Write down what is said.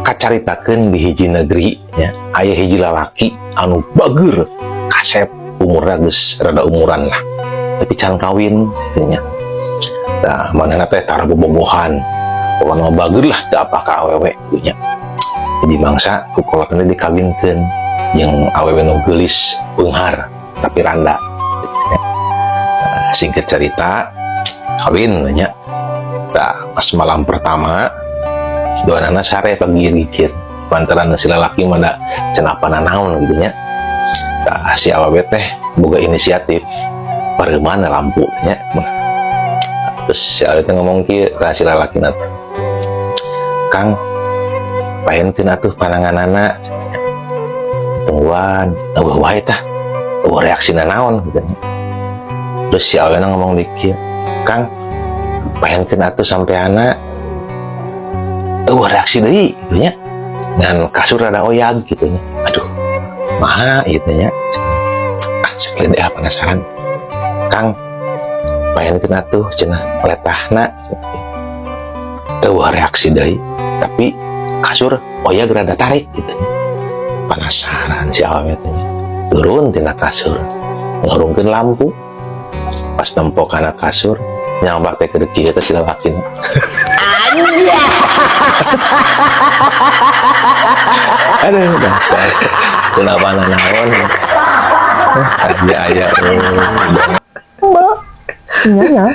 Kacaritakeun di hiji negeri nya, aya hiji lalaki anu bager, kasep, umurna geus rada umuran lah, tapi can kawin gitu nya. Nah, manehna teh tara bobogohan, pokokna mah bager lah, teu apa ka awewe gitu nya. Jadi mangsa ku kolotna dikawinkeun jeung awewe nu geulis, beunghar, tapi randa gitu nya. Nah, singkat cerita kawin nya. Nah, pas malam pertama duanana sare pagigir lantaran si lalaki mana cenah naon gitu nya. Nah, si awewe teh boga inisiatif pareuman lampu nya. Terus si awewe teh ngomong kieu ka si lalaki na, "Kang, paenkeun atuh pananganana." Tungguan, euweuh wae tah, euweuh reaksina naon gitu nya. Terus si awewe ngomong kieu, "Kang, paenkeun atuh sampeana." Euweuh reaksi deui gitu nya, ngan kasur rada oyag gitu nya. Aduh, maha gitu nya. Ah, sekali deh, penasaran. "Kang, paenkeun atuh," cenah, "letahna." Euweuh reaksi deui, tapi kasur oyag rada tarik gitu nya. Penasaran si awewe teh, turun tina kasur, ngurungkeun lampu. Pas nempo kana kasur, nyambak teh keur kieu teh si lalaki. Anjay. Aduh, dasar kenapa naon aya aya. Iya ya.